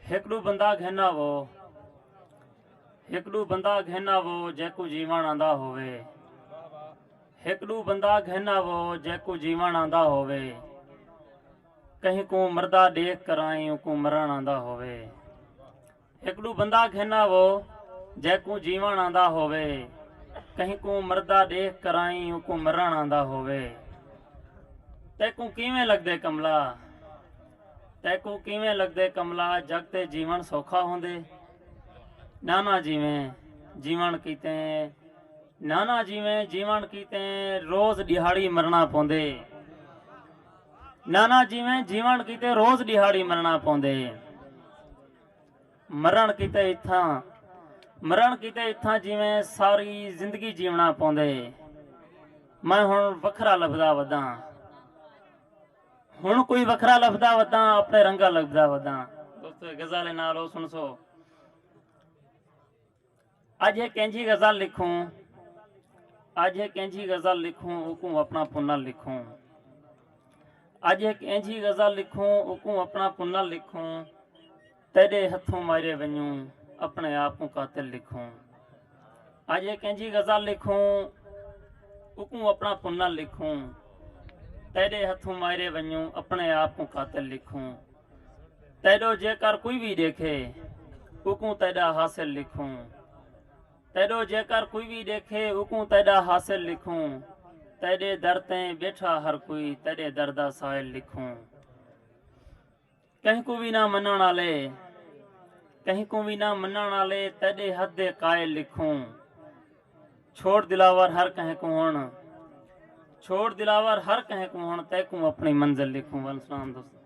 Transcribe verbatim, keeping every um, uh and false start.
ہک ݙو بندہ گھن آوو، ہک ݙو بندہ گھن آوو جیکوں جیوݨ آندا ہووے۔ ہک ݙو بندہ گھن آوو جیکوں جیوݨ آندا ہووے۔ کہیں کوں مردا ݙیکھ کرائیں اوکوں مرݨ آندا ہووے۔ ہک ݙو بندہ گھن آوو جیکوں جیوݨ آندا ہووے۔ کہیں کوں مردا ݙیکھ کرائیں اوکوں مرݨ آندا ہووے۔ تیکوں کیویں لڳدے کملا؟ تیکوں کیویں لڳدے کملا؟ جڳ تے جیوݨ سوکھا ہوندے؟ نانا جیویں جیوݨ کیتے، نانا جیویں جیوݨ کیتے روز ݙیہاڑی مرݨا پوندے۔ نانا جیویں جیوݨ کیتے روز ݙیہاڑی مرݨا پوندے۔ مرݨ کیتے اتھاں، مرݨ کیتے اتھاں جیویں ساری زندگی جیوݨا پوندے۔ میں ہݨ وکھرا لبھدا وداں، ہݨ کوئی وکھرا لبھدا وداں، اپݨے رنگا لبھدا وداں۔ دوستو، غزل نال او سݨسو۔ اڄ ہک اینجھی غزل لکھوں، اڄ ہک اینجھی غزل لکھوں، اوکوں اپݨا پنل لکھوں۔ اڄ ہک اینجھی غزل لکھوں، اوکوں اپݨا پنل لکھوں۔ تیݙے ہتھوں مارے ونڄوں، اپݨے آپ کوں قاتل لکھوں۔ اڄ ہک اینجھی غزل لکھوں، اوکوں اپݨا پنل لکھوں۔ تیݙے ہتھوں مارے ونڄوں، اپݨے آپ کوں قاتل لکھوں۔ تیݙو جیکر کوئی وی ݙیکھے، اوکوں تیݙا حاصل لکھوں۔ تیݙو جیکر کوئی وی ݙیکھے، اوکوں تیݙا حاصل لکھوں۔ تیݙے در تیں ٻیٹھا ہر کوئی، تیݙے در دا سائل لکھوں۔ کہیں کوں وی نہ منݨ آلے، کہیں کوں وی نہ منݨ آلے، تیݙے حد دے قائل لکھوں۔ چھوڑ دلاور ہر کہیں کوں ہݨ، چھوڑ دلاور ہر کہیں کوں ہݨ، تیکوں اپݨی منزل لکھوں۔ وعلیکم السلام دوستو۔